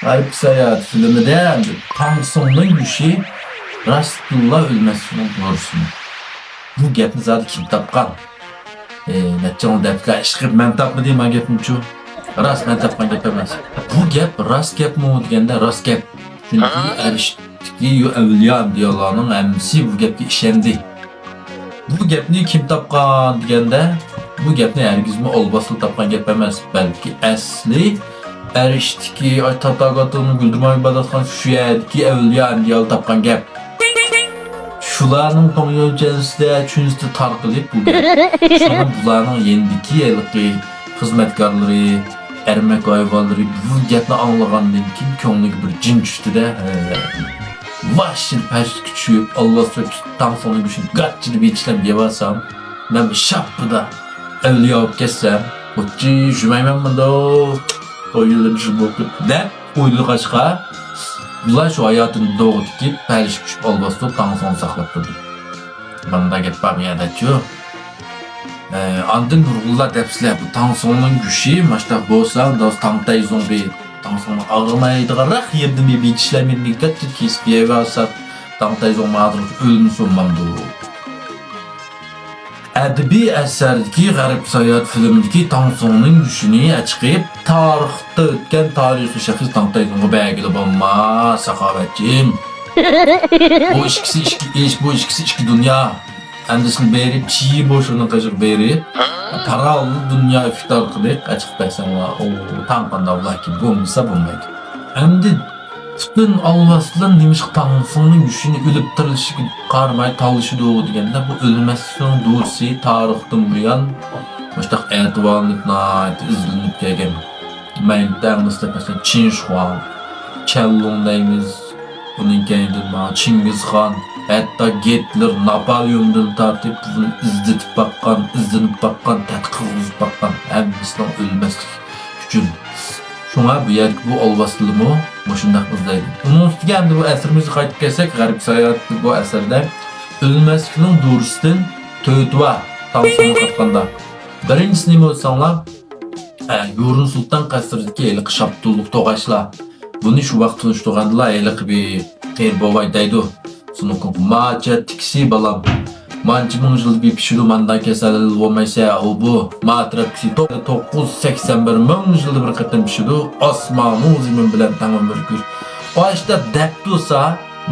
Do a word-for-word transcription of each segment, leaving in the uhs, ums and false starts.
غەربكە ساياھەت فىلىمىدە تاڭسۇڭنىڭ گۆشى راستتىنلا ئۆلمەسلىكنىڭ دورىسىمۇ؟ بۇ گەپنى زادى كىم تاپقان؟ ئى، نەچچىڭلار دەپتىلەر، ئىشقىلىپ مەن تاپمىدىم ما گەپنىچۇ. راست، مەن تاپقان گەپ ئەمەس. بۇ گەپ راست گەپمۇ دېگەندە راست گەپ. چۈنكى ئەرشتىكى ئەۋلىيا ئەنبىيالارنىڭ ھەممىسى بۇ گەپكە ئىشەندى. بۇ گەپنى كىم تاپقان دېگەندە، بۇ گەپنى ھەرگىزمۇ ئالۋاستىلا تاپقان گەپ ئەمەس، بەلكى ئەسلى ئەرشتىكى تاتاگاتوننىڭ گۈلدۈرماي ئىبادەتخانىسى شۇ يەردىكى ئەۋلىيا ئەنبىيالار تاپقان گەپ. شۇلارنىڭ توڭيونچەنسىدە چۈنسىدە تارقىلىپ بۇ گەپ. شۇڭا بۇلارنىڭ يېنىدىكى ھېلىقى خىزمەتكارلىرى، ئەرمەك ھايۋانلىرى بۇ گەپنى ئاڭلىغاندىن كېيىن كۆڭلىگە بىر جىن چۈشتى-دە، ھە. ۋاھشىي پەرىشتىگە چۈشۈپ، ئالۋاستى تاڭسۇڭنىڭ گۆشىنى گاچچىدە بىچىلەپ يەۋالسام، مەن بىر شاپپىدا ئەۋلىيا بولۇپ كەتسەم، ئوچچى يۈرمەيمەن مۇنداق، ئويلىنىشىم بولۇپ، دەپ ئويلىغاچقا، بۇلار شۇ ھاياتىنى دوغا تىكىپ، پەرىشتىگە چۈشۈپ، ئالۋاستى تاڭسۇڭنى ساقلاپ تۇردى. مانداق گەپ بار بۇ يەردەچۇ. ئە، ئاندىن نۇرغۇنلار دەپسىلەر، بۇ تاڭسۇڭنىڭ گۆشى ماشتاق بولسا، داس تاڭتەيزۇڭ بىر، تاڭسۇڭنىڭ ئاغرىمايدىغانراق يېرىدىن بىر بىچىشلەر مېنى دىققەتلىك كېسىپ يەۋالسا، تاڭتەيزۇڭ مادىر ئۆلمىسۇن مامدۇ. ئەدەبىي ئەسەردىكى غەرب ساياھەت فىلىمىدىكى تاڭسۇڭنىڭ گۆشىنى ئەچىقىپ، تارىختا ئۆتكەن تارىخىي شەخس تاڭتەيزۇڭغا بەرگىلى بولما، ساخاۋەتچىم. بۇ ئىككىسى ئىككى ئىش، بۇ ئىككىسى ئىككى دۇنيا. ئەمدى سىلى بېرىپ، چىيى بوشۇنىڭ قېشىغا بېرىپ، پاراللېل دۇنيا ئىككى ئارقىلىق ئېچىق بەرسەڭلار، ئۇ تاڭ قانداق بولاركىن، بولمىسا بولمايدۇ. ئەمدى پۈتۈن ئالۋاستىلار نېمىشقا تاڭسۇڭنىڭ گۆشىنى ئۆلۈپ تىرىلىشىگە قارىماي تالىشىدۇ دېگەندە، بۇ ئۆلمەسلىكنىڭ دورىسى تارىختىن بۇيان مۇشۇنداق ئەتىۋارلىنىپ، ناھايىتى ئىزدىنىپ كەلگەن. مەيلى دەڭلىسىدە، مەسىلەن، چىنشۇخۇاڭ، چيەنلۇڭ دەيمىز، ئۇنىڭ كەينىدىن مانا چىڭگىزخان، ھەتتا گىتلېر، ناپالېئوندىن تارتىپ بۇنى ئىزدىتىپ باققان، ئىزدىنىپ باققان، تەتقىق قىلغۇزۇپ باققان، ھەممىسىنىڭ ئۆلمەسلىكى ئۈچۈن. شۇڭا بۇ يەردىكى بۇ ئالۋاستىلىمۇ مۇشۇنداق ئىزدەيدۇ. ئۇنىڭ ئۈستىگە ئەمدى بۇ ئەسىرىمىزگە قايتىپ كەلسەك، غەربىي ساياھەتتىكى بۇ ئەسەردە ئۆلمەسلىكنىڭ دورىسىدىن تۆتى بار تاڭسۇڭغا قاتقاندا. بىرىنچىسى نېمە دېسەڭلار، ئە، يۇرۇن سۇلتان قەسرىدىكى ھېلىقى شاپتۇللۇق توغاچلار. بۇنى شۇ ۋاقىت تونۇشتۇرغاندىلا ھېلىقى بىر قېرى بوۋاي دەيدۇ، سۇنۇكۇڭغا، ماچە تىكسى بالام. مانچە مىڭ يىلدا بىر پىشىدۇ، ماندا كېسەل بولمايسە، ئۇ بۇ. ما ئەتراپكىسى توق-، توققۇز يۈز سەكسەن بىر مىڭ يىلدا بىر قېتىم پىشىدۇ. ئاسمانۇ زېمىن بىلەن تەڭ ئۆمۈر كۆر. ئاشتا دەپ تۇرسا،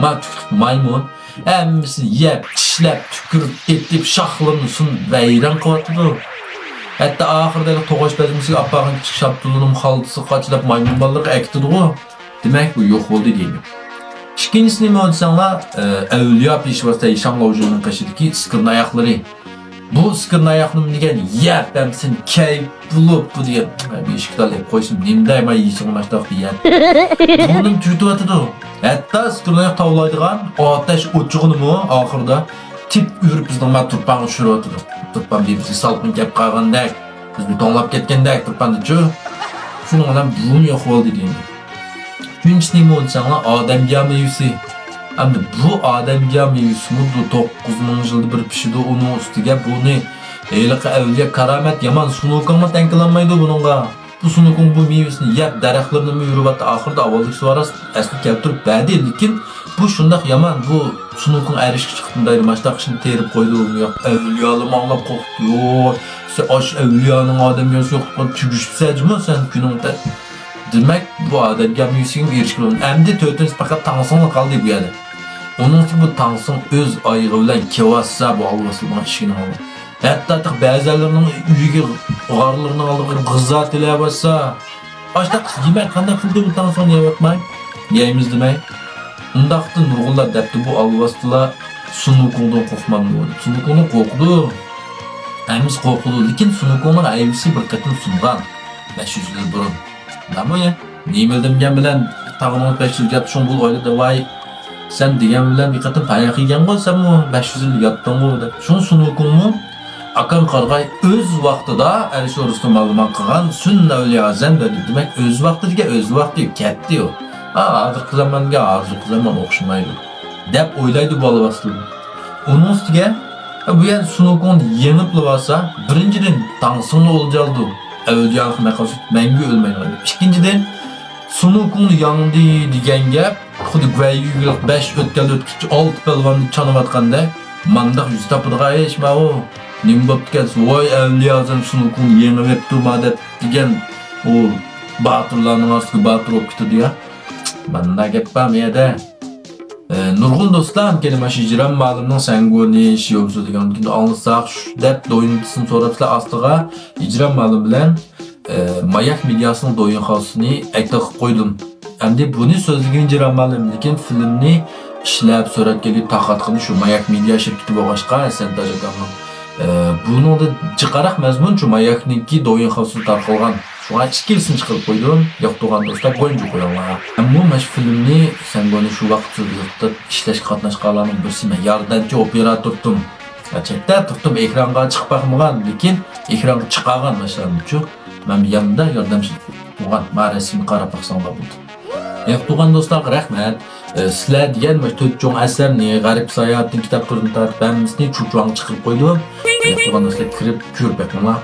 ما تۈكلۈك مايمۇن ھەممىسىنى يەپ، چىشلەپ، تۈكۈرۈپ، ئېتىپ، شاخلىرىنى سۇنۇپ ۋەيران قىلىۋاتىدۇ. ھەتتا ئاخىرىدا ھېلىقى توغاچ بەزمىسىگە ئاپارغان كىچىك شاپتۇللىنىڭ خالتىسىغا قاچىلاپ مايمۇن بالىلىرىغا ئەكېتىدىغۇ. دېمەك، بۇ يوق بولدى دېگەن گەپ. ئىككىنچىسى نېمە دېسەڭلار، ئە، ئەۋلىيا پېشۋاسى شاڭلاۋجۈننىڭ قېشىدىكى ئىسكىرىن ئاياقلىرى. بۇ ئىسكىرىن ئاياقنىمۇ دېگەن يەپ ھەممىسىنى كەيپ بولۇپ، بۇ دېگەن، بىر ئىككى تال يەپ قويسۇن، نېمە دەيمەن يېسىڭ ماشتاق دېگەن. بۇنىمۇ تۈگىتىۋاتىدۇ. ھەتتا ئىسكىرىن ئاياق تاۋلايدىغان ئاتەش ئوچىقىنىمۇ ئاخىرىدا تىپ ئۈرۈپ بىزنىڭ ما تۇرپانغا چۈشۈرۈۋاتىدۇ. تۇرپان بىر بىزگە سالقىن كەپ قالغاندەك، بىزنى توڭلاپ كەتكەندەك تۇرپاندىچۇ. شۇنىڭ بىلەن بۇمۇ يوق بولدى دېگەن. ئۈچىنچىسى نېمە دېسەڭلار، ئادەمگە مېۋىسى. ئەمدى بۇ ئادەمگە مېۋىسىمۇ بۇ توققۇز مىڭ يىلدا بىر پىشىدۇ، ئۇنىڭ ئۈستىگە بۇنى ھېلىقى ئەۋلىيا كارامەت يامان سۇنۇكۇڭمۇ تەڭ كېلەلمەيدۇ بۇنىڭغا. بۇ سۇنۇكۇڭ بۇ مېۋىسىنى يەپ، دەرەخلىرىنىمۇ يۇرۇۋاتتى، ئاخىرىدا ئاۋۋالدىكى سۇ ئاراسىدا ئەسلى كەلتۈرۈپ بەردى، لېكىن بۇ شۇنداق يامان، بۇ سۇنۇكۇڭ ئەرشكە چىقىپتۇ دەيدۇ، ماشۇنداق ئىشنى تېرىپ قويدۇ، ياق، ئەۋلىيالىرىمۇ ئاڭلاپ قورقۇپتۇ، يوي، سەن ئاشۇ ئەۋلىيانىڭ ئادەمگە سۇيۇقلۇق قىلىپ تۈگۈشۈپسەن جۇمۇ سەن كۈنۈڭدە. دېمەك، بۇ ئادەمگە مېۋىسىگە ئېرىشكىلى بولمىدى. ئەمدى تۆتىنچىسى پەقەت تاڭسۇڭلا قالدى بۇ يەردە. ئۇنىڭ ئۈچۈن بۇ تاڭسۇڭ ئۆز ئايىغى بىلەن كېلىۋاتسا، بۇ ئالۋاستىلارنىڭ ئىشىكىنىڭ ئالدىغا. ھەتتا بەزىلەرنىڭ ئۆيىگە، غارلىرىنىڭ ئالدىغا غىزا تىلەۋاتسا، ئاشتاق يېمەك قانداق قىلدى بۇ تاڭسۇڭ يەۋاتماي؟ يەيمىز دېمەي. ئۇنداقتا نۇرغۇنلار دەپتۇ، بۇ ئالۋاستىلار سۇنۇكۇڭدىن قورقمامدۇ دەپ. سۇنۇكۇڭدىن قورقىدۇ. ھەممىسى قورقىدۇ، لېكىن سۇنۇكۇڭنىڭ ھەيۋىسى بىر قېتىم سۇنغان. بەش يۈز يىل بۇرۇن. مانا يا، نېمە دېگەن بىلەن تاغنىڭ بەش يۈز يىل ياتىشىڭ بۇ ئويلا دەۋاي. سەن دېگەن بىلەن بىر قېتىم پاياق يېگەنغۇ سەنمۇ، بەش يۈز يىل ياتتىڭغۇ دەپ. شۇڭا سۇنۇكۇڭمۇ ئاكاڭ قارىغاي ئۆز ۋاقتىدا ئەرش ئورۇسنى مالىمان قىلغان سۈننە ئەۋلىيا ئەزەم دەيدۇ. دېمەك، ئۆز ۋاقتىدىكى ئۆز ۋاقتى كەتتى ئۇ. ھا، ھازىرقى زامانغا ھازىرقى زامان ئوخشىمايدۇ. دەپ ئويلايدۇ بۇ ئالۋاستىلار. ئۇنىڭ ئۈستىگە، بۇ يەردە سۇنۇكۇڭنى يېڭىپلا بارسا، بىرىنچىدىن، تاڭسۇڭنى ئولجا ئالىدۇ. ئەۋلىيالىق مەقامى مەڭگۈ ئۆلمەيدىغان گەپ. ئىككىنچىدىن، سۇنۇكۇڭ ياڭدى دېگەن گەپ خۇددى گۇەييۈگىلىق بەش ئۆتكەل ئۆتكۈچى ئالتە پەلۋاننى چانىۋاتقاندەك. مانداق يۈز تاپىدىغان ئىشمۇ ئۇ؟ نېمە بوپتىكەنسىز، ۋاي ئەۋلىيا ئازەم سۇنۇكۇڭنى يېڭىۋېپتۇ ما دەپ دېگەن ئۇ باتۇرلارنىڭ ئارىسىدىكى باتۇر بولۇپ كېتىدۇ يا. مانداق گەپ بارمۇ يەردە؟ ئە، نۇرغۇن دوستلار ھەمكىن مانا شۇ ھىجران مالىمنىڭ سەنگونى شيوبزۇ دېگەن كىنو ئاڭلىساق شۇ دەپ دوينىسىنى سوراپسىلەر ئاستىغا. ھىجران مالىم بىلەن، ئە، ماياك مېدىياسىنىڭ دويىن خاۋسىنى ئەكتىڭ قىلىپ قويدۇم. ئەمدى بۇنى سۆزلىگىنى ھىجران مالىم، لېكىن فىلىمنى ئىشلەپ سۈرەتكە ئېلىپ تارقاتقىنى شۇ ماياك مېدىيا شىركىتى بولغاچقا، ھەسەن تاج ئاكامنىڭ، ئە، بۇنىڭدىن جىقراق مەزمۇن شۇ ماياكنىڭكى دويىن خاۋسىدا تارقالغان. شۇڭا ئىككىلىسىنى چىقىرىپ قويدۇم. ياقتۇرغان دوستلار گونجۇ قويۇڭلار. مەنمۇ مانا شۇ فىلىمنى سەنگونى شۇ ۋاقىت سۆزلىدۇق دەپ ئىشلەشكە قاتناشقانلارنىڭ بىرسىمەن. ياردەمچى ئوپېراتورتۇم. چەتتە تۇرتتۇم، ئېكرانغا چىقىپ باقمىغان، لېكىن ئېكرانغا چىقارغان ماشىنامچۇ. مەن ياندا ياردەمچى بولغان. ما رەسىمگە قاراپ باقساڭلار بولدى. ياقتۇرغان دوستلارغا رەھمەت. ئە، سىلەر دېگەن مانا تۆت چوڭ ئەسەرنى، غەرب ساياھىتىدىن كىتاب تۈرىدىن تارتىپ ھەممىسىنى چۇچۇڭغا چىقىرىپ قويدۇم. ياقتۇرغان دوستلار كىرىپ كۆرۈپ بېقىڭلار.